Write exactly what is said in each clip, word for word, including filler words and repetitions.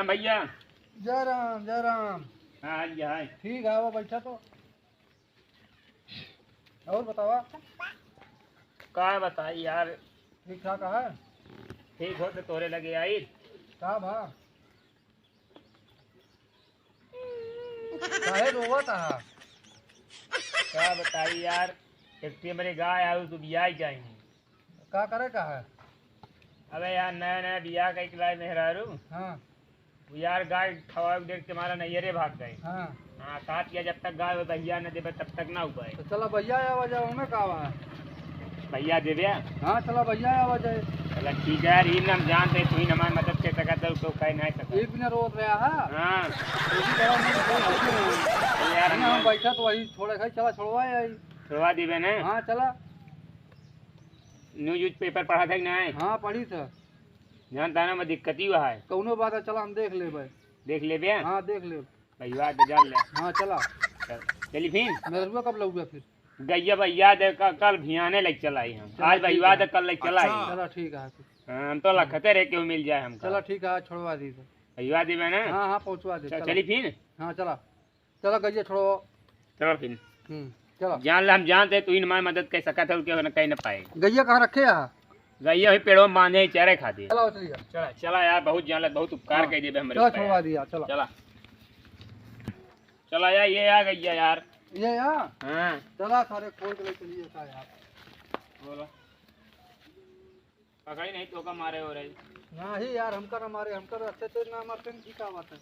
भैया। जय राम, जय राम। हाँ, हाँ, ये है। ठीक है, वो बैठा तो। और बतावा? का बताई यार? ठीक ठाक है? ठीक हो तो तोरे लगे आई। का भा? काहे रोवत हा? का बताई यार, एक ठे हमरे गाय आऊ तो बियाई जाई। का करे का है? अबे यार, नया नया बियाह कइके लाए मेहरारू। हाँ। वो यार गाय खवाए देख के हमारा नैहरे भाग गए। हाँ। हाँ, कहा कि जब तक गाय बहिया न देबे तब तक ना उपाए। तो चला बहिया आवा जाओ, हमें का बा? बहिया देबे? हाँ, चला बहिया आवा जाए। चला ठीक है यार, ई ना हम जानते, तू ही हमारी मदद कर सकत है, तो कह नहीं सकत। एक बिना रोत रहा है। हाँ। तो भी बड़ा मन को होती है। यार, हम हम बैठा तो वही छोड़े खाई, चला छोड़वा आई। छोड़वा देबे ना? हाँ, चला। न्यूज़ पेपर पढ़ा था कि नहीं? हाँ, पढ़ी था। जानता ना, मैं दिक्कत ही हुआ है। कौनो बात है, चला हम देख लेबे। देख लेबे? हाँ, देख लेब। भैया, तो जान ले। हाँ, चला। चल, चली फिर? मेहरुआ कब लौटबे फिर? गैया भैया दे, क-, कल भियाने लेके चला आई हम। चला, आज ठीक भैया है। दे, कल लेके चला आई। अच्छा। चला, ठीक है फिर। हाँ, हम तो लखते रहे, केहू मिल जाए हमका। चला, ठीक है, आज छोड़वा दी तो। भैया देबे ना? हाँ, हाँ, पहुँचवा दे, च-, चला। चली फिर? हाँ, चला। चला, गैया छोड़ो। चला फिर। हम्म, चला। जान ले, हम जानते, तू ही हमारी मदद कर सकत है, उनके बिना कहीं ना पाए। गैया कहाँ रखे है? गैया वही पेड़ों में बांधे हैं, चरे खातिर। चला, चलिए। चला, चला यार, बहुत जान ले, बहुत उपकार हाँ। कर देबे हमरे चला, ऊपर छोड़वा यार। दिया, चला। चला। चला यार, ये आ गैया यार। ये यार? हाँ। चला, सारे खोल के ले चलिए, का यार? बोलो। पकड़ी नहीं तो का मारे हो रही। नहीं यार, हमका ना मारे, हमका तो अच्छे तेज ना मारते हैं, जी का बात है।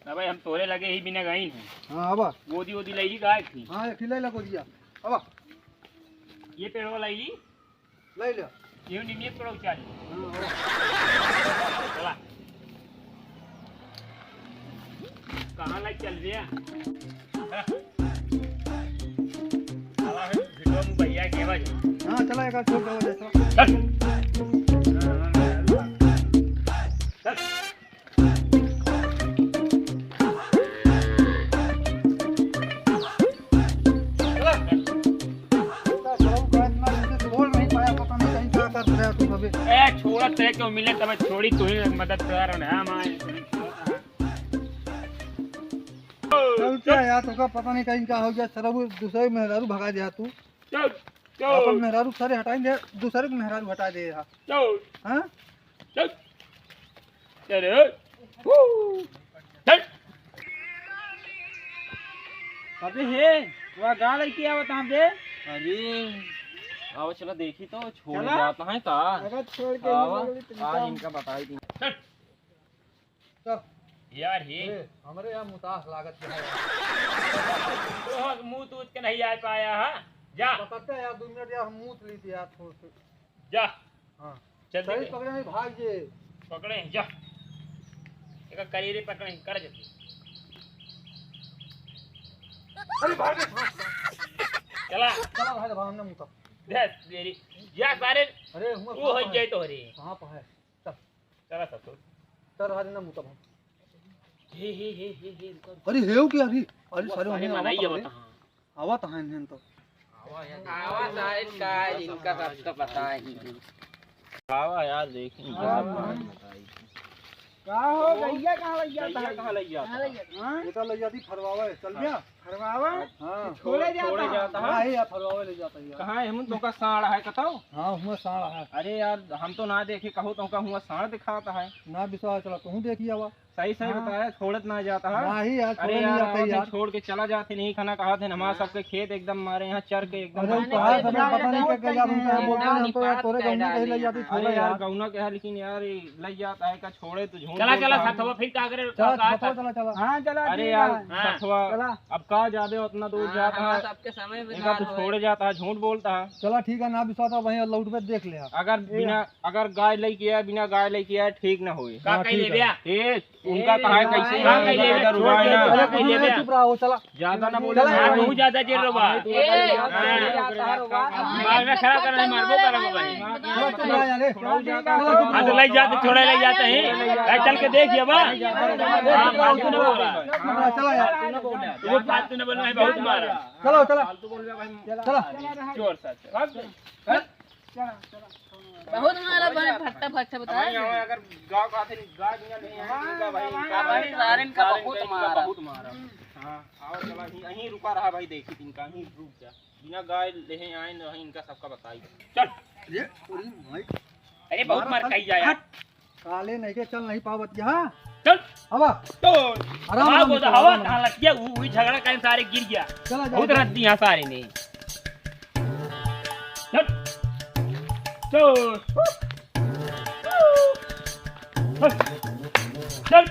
ना भाई, हम तोरे लगे ही बिना गई हैं। हाँ, आवा। गोदी वोदी लई गाय थी। हाँ, एक ही ले ला गोदिया। आवा। ये पेड़वा लई ली। लई ले। ये निमिये पेड़वा चाली। हाँ, आवा। चला। कहाँ लाइक चल रही है? साला है, भिड़वा मुँह भैया के आवाज। हाँ, चला, एक आध छोड़ दो, जैसा। चल। चल। छोड़ नहीं पाया, पता नहीं कहीं क्या कर रहा तू अभी। ए, छोड़त रहे, क्यों मिले तब छोड़ी, तू ही मदद कर रहा है, हम आए। चल क्या यार, तोका पता नहीं कहीं का हो गया, सरऊ दूसरे मेहरारू भगा दिया तू। चल, चल। अपन मेहरारू सारे हटाई दे, दूसरे के मेहरारू हटा दे यार। चल। हाँ? चल। चल रे। हू। चल। अबे हे, वह गा लइके आवत हम बे। अरे, आवा चला देखी तो, छोड़ चला। जाता है का? अगर छोड़ के आवा, नहीं निकली तो आज निकाल। इनका बताई दी। चल। चल। यार, हे। ए, हमरे यहाँ मुतास लागत है। तो हम मुँह तूत के नहीं आ पाया है। जा। पकड़ते यार, दो मिनट यार, हम मूत ली थी यार, थोड़ से। जा। हाँ। जल्दी सही कर। पकड़े नहीं, भाग जे। पकड़े, जा। एक करीरे पकड़े, कर जल्दी। अरे, भाग रे, भाग, भाग। चला। चला, भाग, भाग, हमने मुता। देख, तेरी। या सारे अरे, हुआ वो हो सांप है। जाए तो रे। सांप है। चल। चला ससुर। चल, हरे ना मुता भाग। हे, हे, हे, हे, हे, रुको, रुको। अरे, हेऊ क्या अभी? अरे, वो सारे सारे उन्हें मनाई आवत है। आवत हैं। आवत हैं इन्हें तो। आवा सारे का इनका सबका पता ही। आवा यार, देखी इनका हाँ। सब पता ही। का हो, गैया कहाँ लग जाता गैया है? कहाँ लग जाता है? हाँ? ये तो लग जाती फरवावे, चल गया? फरवावा? हाँ। छोड़े जाता छोड़े है? जाता है? हाँ, ये यार फरवावे ले जाता है यार। कहाँ है? हम तो का साड़ है, कताओ? हाँ, हुआ साड़ है। अरे यार, हम तो ना देखे, कहो तो का हुआ साड़ दिखाता है। ना विश्वास चला, तू देखी आवा। सही, सही हाँ। बताया, छोड़त ना जाता है। नहीं यार, अरे छोड़े नहीं यार, जाता आवत है, यार। छोड़ के चला जाते नहीं, खाना कहा थे, हमारे हाँ। सबके खेत एकदम मारे यहाँ चर के एकदम अरे, मारे। कहा सब पता नहीं क्या, क्या यार, उनका बोलते हैं, हम तो यार, तोरे गौना कहीं ले जाते, छोड़े अरे यार, यार। गौना के है, लेकिन यार, ये ले जाता है, का छोड़े तो झूठ चला, बोलता चला, है। साथवा, फिर का करे, चला, का, साथवा, का? चला, चला। हाँ, चला, अरे ठीक यार, है। हाँ। साथवा, चला। अब का जाबे, उतना दूर हाँ, जाता हाँ, है। सबके समय में एक ना तो होए। छोड़े जाता है, झूठ बोलता है। चला, ठीक है, ना विश्वास, अब वहीं लौट पे देख ले। अगर ए, बिना अगर गाय लइके आए, बिना गाय लइके आए, ठीक ना होए। का हाँ, कही ठीक ले है। बे? ए, उनका ए, कहा है, कैसे का कही ले बे? इधर हुआ है ना? अरे, का कही ले बे? चुप रहो, चला। ज्यादा ना बोले चला, ना। बहुत ज्यादा जेल रहो बा। ए, हाँ। दिमाग ना खराब करना, मारबो करबो भाई। चला, चला यार, ए। हाँ, तो लइ जाते, छोड़े लइ जाते हैं। ए, चल के देखिए बा। हाँ, फालतू ना बोला। चला यार। वो फालतू ना बोलना है, बहुत मारा। चलो, चला। चला। जोर से, चला। चला, चला। बहुत मारा भाई, फट्टा फट्टा बता। भाई, यहाँ अगर गाँव का आदमी गाय बिना नहीं है, इनका भाई, इनका भाई, सारे इनका बहुत मारा। बहुत मारा। हाँ, आओ चला, यहीं, यहीं रुका रहा भाई, देखी इनका, यहीं रुक जा। बिना गाय लेहे आए न, वहीं इनका सबका बताई। चल। ये, अरे भाई। अरे बहुत मार कही जाए यार। हट। काले नहीं के चल नहीं पावत यहाँ। चल। हवा। तो आराम हवा आराम बोल, से, हवा आराम कहाँ लग गया? वो, वही झगड़ा करें, सारे गिर गया। चला, जा, बहुत जा। रख दिया सारे ने। चल। चल। चल।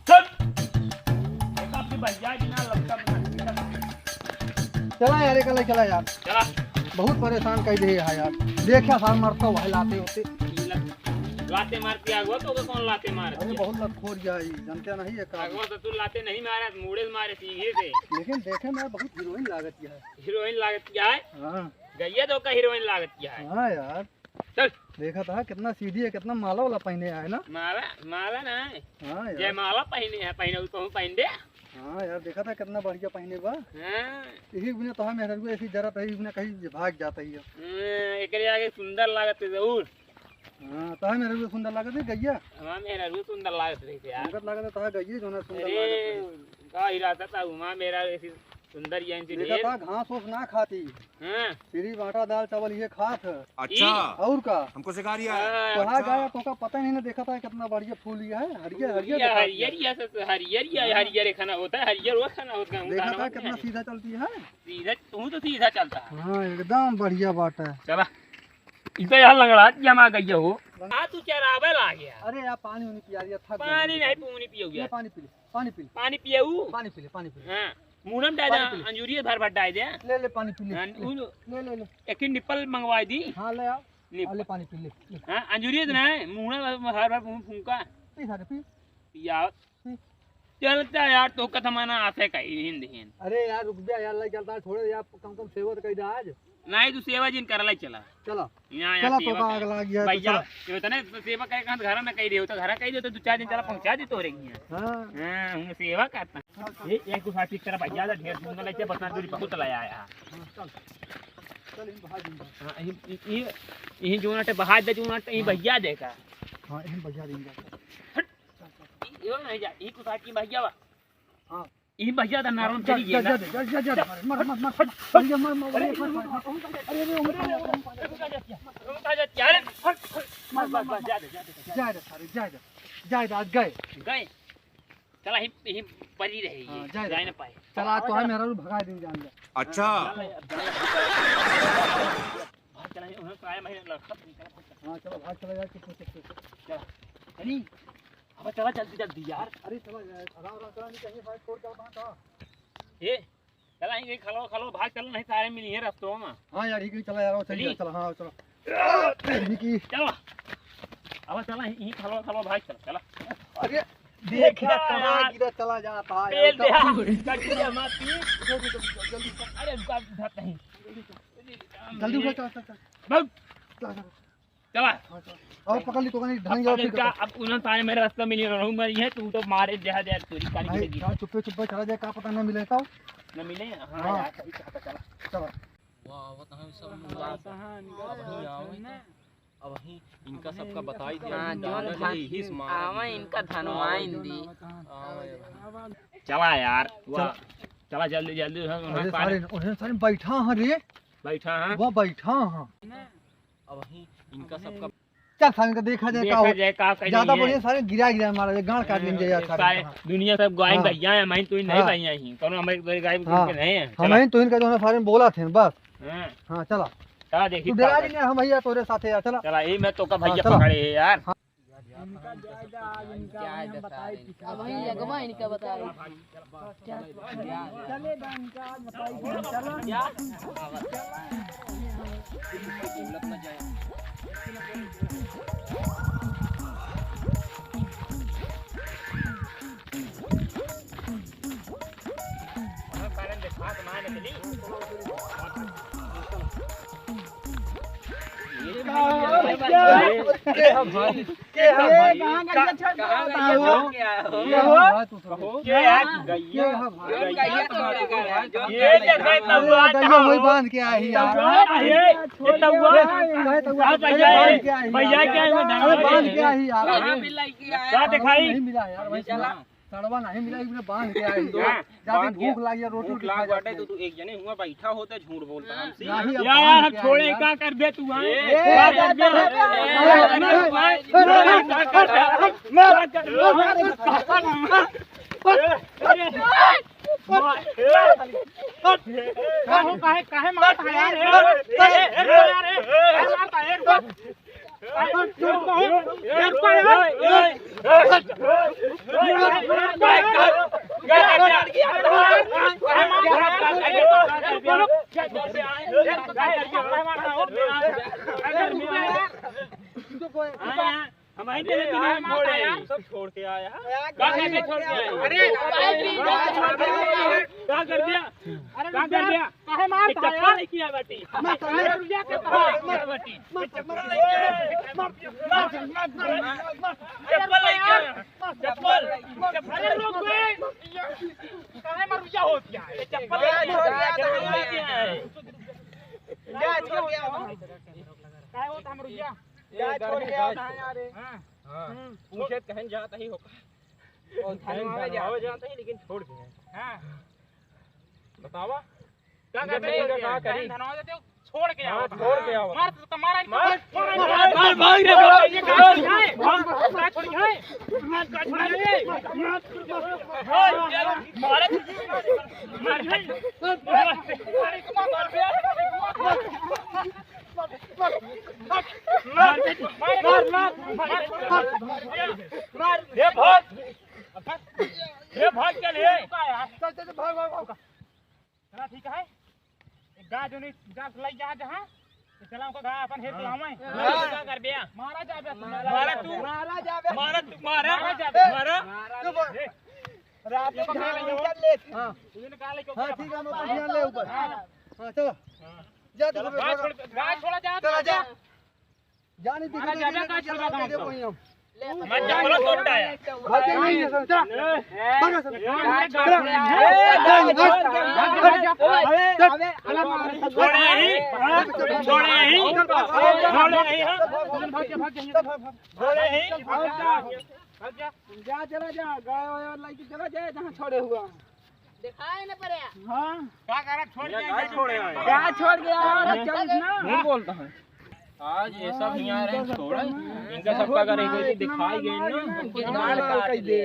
चल। एक आपकी भैया की ना लगता बना। चला यार, एक अलग चला यार। चला। बहुत परेशान कर दे है यार। देखा सार मरता हुआ है लाते होते। लाते मार पिया हुआ तो कौन लाते मार अरे पिया? बहुत लतखोर गया है, जानते नहीं है का? अगवा तो तू लाते नहीं मारा, मुड़े से मारे सीधे से। लेकिन देखे में बहुत हीरोइन लागत है। हीरोइन लागत क्या है? हाँ। गैया तो का हीरोइन लागत क्या है? हाँ यार। चल। देखा था कितना सीधी है, कितना माला वाला पहने है ना? माला, माला ना है। हाँ यार। जयमाला पहने है, पहने उ कहूँ पहन दे। हाँ यार, देखा था कितना बढ़िया पहने बा। हाँ। यही बिना तो हमें हरगु ऐसी जरा तही बिना कहीं भाग जाता ही है। हाँ, एकरे आगे सुंदर लागत है जरूर। हाँ, तो हमें हरगु सुंदर लागत है गैया। हमार मेहरारू सुंदर लागत रही थी यार। लागत, लागत तो है गैया जो ना सुंदर अरे, लागत रही। का इरादा था, हमार मेहरारू ऐसी सुंदर या इनसे देखा ढेर। था घास ओस ना खाती। हाँ। सिर्फ आटा, दाल, चावल ये खात है। अच्छा। ई? और का? हमको सिखा रिया है। हाँ। तो हाँ अच्छा। गाया, तो का पता नहीं ना, देखा था कितना बढ़िया फूल ये है, हरियर, हरियर ये देखा हरियर, था। ये सब हरियर, ये हाँ। हरियर खाना होता है, हरियर वो खाना होता है, देखा खाना था होता कितना है। सीधा चलती है। सीधा, तू तो सीधा चलता है। हाँ, एकदम बढ़िया बात है। चला। ई तो यहाँ लंगड़ा जमा गई हो। हाँ, तू चरावे ला गया। अरे यार, पानी उनी पिया दिया, थक गया। पानी नहीं, पानी पियो ये गया। पानी पी ले, पानी पी ले। पानी पिए ऊ? पानी पी ले, पानी पी ले। हाँ। मुंह में डाल दे, पानी पी ले। अंजूरी भर भर डाल दे। ले, ले, पानी पी ले, हाँ, ले, ऊ लो। ले, ले, ले। एक ही निप्पल मंगवा दी। हाँ, ले आओ। निप्पल। हाँ, ले, पानी पी ले, ले। हाँ, अंजूरी तो नहीं, मुंह में हर बार मुंह फूंका। पी सारे, पी। यार। पी। चलता यार, तो का जमाना आसे का ही हिंद हिंद। अरे यार, रुक जा यार, लग चलता है, थोड़े यार, कम कम सेवा तो कर दे आज। नहीं, तू सेवा जिन करला चला। चला। यहाँ, यहाँ चला, सेवा तोका कर। आग लाग गया, तो भैया, चला। ये तने सेवा करे कहाँ घर में कही रहे हो, तो घर कही दे, तो दो चार दिन चला पहुँचा दे तो रही है। हाँ। हाँ, हम सेवा करता। हाँ, चल। ये एक गुफा ठीक तरह भैया, ढेर दूर में लेके बतना दूरी बहुत लाया है। हाँ, चल। चल, इन भाई दिन। हाँ, ये, ये, ये, ये जो नाटे बहार दे, जो नाटे, ये हाँ। भैया देखा। हाँ, इन भैया दिन। हट। ये नहीं जा, ये कुछ आकी भैया बा। हाँ। ई भैया दा नारों जा, चली जा, गई ना। जा, जा, जा, जा, जा, मर, मर, मर, मर, अरे, मर, मर, अरे, अरे, अरे, अरे, अरे, रुका जा, क्या? रुका जा, क्या रे? मर, मर, मर, मर, जा दे, जा दे, जा दे। जा दे, सारे, जा दे। जा दे, आज गए। गए? चला, ही, ही परी रहे ये, हाँ, जा दे। जाए ना पाए। चला, आज तो हम मेहरारू भगा देंगे, जान जा। अच्छा। चला, चला। भाग चला, उन्हें तो आया, मैं लड़का तो निकला, भाग चला। हाँ, चलो, भाग चला यार, चुप, चुप, चुप, चुप। चला। चली। अब चला जल्दी जल्दी यार। अरे चला यार, आराम आराम चला, नहीं कहीं साइड छोड़ के वहाँ का। ए, चला यहीं कहीं खलो खलो भाग चल, नहीं सारे मिली हैं रस्तों में। हाँ यार, यहीं कहीं चला यार, चल चली। चला, हाँ चला। यहीं की। चला। अब चला यहीं खलो खलो भाग चल, चला। अरे देख देखा यार, यार। गिरा चला जाता है। तेल दे, हाँ। कट गया, मार पी। जल्दी, जल्दी, जल्दी, जल्दी। अरे रुका, उठा नहीं। जल्दी उठा, चल, चल, चल। भाग। चला, चला। चला। हाँ, चला। और पकड़ ली तो कहीं ढंग अब जाओ फिर। अब उन्हें सारे मेरे रास्ता में नहीं रहूँ मैं, ये तू तो मारे जहाँ जाए चोरी कर नहीं, के गिरा। चुप्पे चुप्पे चला जाए, का पता ना मिले तो। ना मिले? हाँ हाँ। यार, सही कहा था, चला। चला। वाह, बताओ सब मुला से। अब ही आओ ना। अब ही इनका सबका बताई दिया। हाँ, जोन धन आवे इनका धनवाइन दी। चला यार, वाह। चला जल्दी जल्दी, हम अरे सारे, उन्हें सारे बैठा हाँ रे। बैठा हाँ। वह बैठा हाँ। अब ही इनका सबका चल, सारे का देखा जाए का देखा हो। जाए का कहीं ज्यादा नहीं है। बढ़िया सारे गिरा गिरा मारा जाए, गांड काट लेंगे यार सारे सारे का। दुनिया सब गाय हाँ। भैया है, मैं तो नहीं हाँ। भैया ही। कौन हमारे गाय हाँ। के नहीं है। चला। हमें तो इनका जो है सारे बोला थे बस। हाँ। हाँ, चला। चला देखी तू डरा का नहीं, हम भैया तोरे साथे यार, चला। चला, ये मैं तो का हाँ, भैया चला। पकड़े है यार। हाँ। इनका जायदा आज इनका जायदा हम बताई सारे। अब वही अगवा इनका बताई। चले बा इनका आज बताई कि चलो। के है भाई? के है भाई? कहाँ गइया छोड़ के आया हो? के है भाई तू सब? के है? गइया। के है भाई? गइया छोड़ के आया। ये देख, अरे, गइया तउआ गइया वही बांध के आई यार। तउआ है, ये तउआ। अरे, तउआ। हाँ, भैया, बांध के आई भैया, यार। क्या है? अरे, बांध के आई यार। कहाँ मिला? का दिखाई? नहीं मिला यार, वही चला। सड़वा नहीं मिला, इबरे बांध के आए। हाँ, जाके बांध के। भूख लागी है, रोटी भूख लाग बाटे, तो तू एक जने हुआ बैठा होता, झूठ बोलता हमसे। नहीं, अब यार, बांध हम के छोड़े, आए यार। का कर दे तू, हाँ? ए, का कर दे? ए, का कर दे? का हो, काहे, काहे मारता है यार? ए, ए, ए, यार, ए, काहे मारता है? हम आई तेरे बिना हम छोड़े। सब छोड़ के आया। का करके छोड़ के आया? अरे, का कर दिया? अरे, का कर दिया? काहे मार ये चप्पल लेके आ बाटी। मार, मार, चप्पल लेके आ बाटी। चप्पल लेके आ। चप्पल। अरे रुक बे। काहे मारुइया होत है? चप्पल लेके आ। चप्पल लेके आ। काहे होत है मारुइया? गाय छोड़ के आओ, धान आ रे। हाँ। हाँ। हम्म। पूछे त कहेन जात ही होका। और कहेन धनवा जात ही, लेकिन छोड़ के है। हाँ। बतावा। का इनका करबे? इनका का करी? धनवा जाते हो, छोड़ के आओ। हाँ, छोड़ के आओ। मार तो मारा इनको। मार। मार, मार, मार, मार, ये का छोड़ के आए? मार, का छोड़ के आए? मार, का छोड़ के आए? मार, मार, मार, मार। मार, मार, मार, मार। मार, मार, मार, मार, मार। ए, भाग। ए, भाग, चल, ए। चल, चल, चल, भाग, भाग, भाग। चला, ठीक है। एक गाय जो नहीं, गाय से लई जा जहाँ, तो चला उनको गाय अपन हेर हाँ। बुलावे। हाँ। क्या कर दिया? मारा जा बे, मारा तू। मारा तू। मारा जा बे। मारा तू, मारा। मारा जा बे। मारा। मारा। ए। रात में पकड़ ध्यान लेंगे। निकाल ले। हाँ। तुझे निकाल ले, हाँ, ठीक है, हम अपन ध्यान ले ऊपर। हाँ। हाँ, चलो। हाँ। जा, चलो, तू गाय छोड़, गाय छोड़ा जा, चला जा। जा। जा, नहीं दिखे, मारा जा, दिखे, गाय छोड़ दिखे, गाय दिखे, छोड़। वहीं हम। मत जा, बोलो, छोड़ दे। भाग के नहीं है, सर, जा। भाग, सर। ए, गाय छोड़। जा, जा, जा, जा। अरे, अरे, छोड़े ही, छोड़े ही, छोड़े ही, हाँ। छोड़े ही। जा, चला जा, गाय वाय लेके चला जा, जहाँ छोड़े हुआ। दिखाई न पड़े। हाँ। का करा, छोड़ के गाय छोड़े आए। गाय छोड़ के आए, चल ना। झूठ बोलता है। आज ये सब यहाँ रहे छोड़े, इनका सबका अगर एक दिन दिखाई गए ना,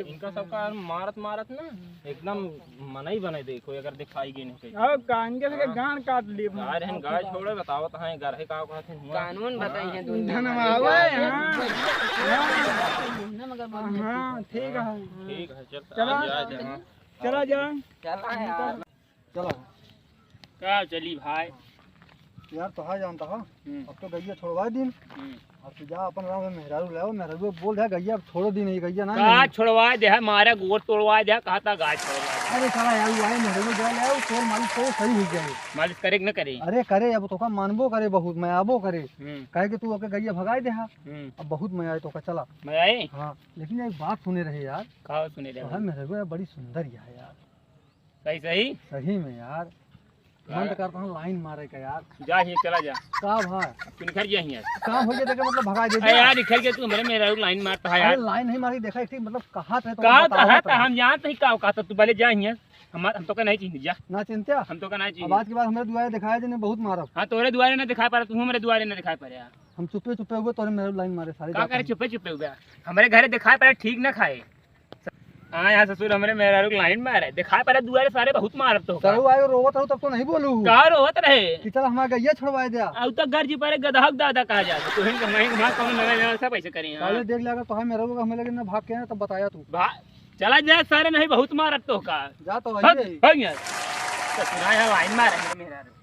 इनका सबका मारत मारत ना एकदम मनई बने देखो, अगर दिखाई गए नहीं। अब का, इनके सबके गांड काट लिए। गाय रहन, गाय छोड़े, बतावत हैं, घर है का कहत हैं, हुआ। कानून बताई है दुनिया में। धनवा आवे, हाँ। हाँ, ठीक है। ठीक है, चल, चला। आ जाए, हाँ। चला जा। चला यार। चला। का चली भाई? यार, तोहार जानता हो, हम्म। अब तो गइया छोड़वा दिन। हम्म। अब तू जा अपन आराम से मेहरारू ले आओ, मेहरारू बोल दे गइया अब छोड़ दिन, ये गइया ना का नहीं। छोड़वा दे है, मारा गोड़ तोड़वा दे, कहा था गाय छोड़वा दे। अरे साला यार, वो आए मेहरारू जा ले आओ, तेल मालिश करे, सही हो जाए। मालिश करे कि न करे? अरे करे, अब तोका मानबो करे बहुत, मयाबो करे। हम्म। काहे कि तू ओके गइया भगाए दे हा। हम्म। अब बहुत मया आए तोका, चला। मया आए? हाँ, लेकिन एक बात सुने रहे यार। का सुने रहे? तोहार मेहरारू यार बड़ी सुंदर है यार। सही, सही? सही में यार। हाँ। मन तो करता है लाइन मारे का यार। जा हियाँ, चला जा। का भाई? अब तू निकल जा हियाँ। काम हो गया, देखे मतलब भगा दे अरे दे। यार, निकल गया तू, हमारे मेहरारू लाइन मारता है अरे यार। लाइन नहीं मारी, देखा एक ठीक मतलब कहा था तो कहा बतावा था, था। हम जानते ही का कहा था, तू पहले जा हियाँ। हम, हम तो का नहीं चिन्ह, जा। ना चिन्हत्या? हम तो का नहीं अब चिन्ह। आज के बाद हमारे दुआरे दिखाया जने बहुत मारब। हाँ, तोरे दुआरे ना दिखाई पड़ा, तू हमारे दुआरे ना दिखाई पड़ा। हम चुप्पे चुप्पे हुए, तोरे मेहरारू लाइन मारे सारे का जाते करे हैं। चुप्पे चुप्पे हुए? हमारे घरे दिखाई पड़ा, ठीक ना खाए। हाँ, यहाँ ससुर हमरे मेहरारू के लाइन मारे। दिखाई पड़ा दुआरे सारे बहुत मारत तो का। सरऊ आयो रोवत रहो तब तो नहीं बोलू। का रोवत रहे? कि चल हमारा गइया छोड़वाए दे। अब तो घर जी पर गदहक दादा कहा जाता। तू ही कमाई, वहाँ कौन नया नया सा पैसे करे हैं, हाँ। पहले देख ले, अगर तोहार मेहरारू का हमें लगे ना भाग के आए, तब बताया तू। भा-, चला जा सारे, नहीं बहुत मारत तो का। जा तो भाग, आइए। भाग यहाँ। ससुर आया, लाइन मारे मेरे मेहरारू।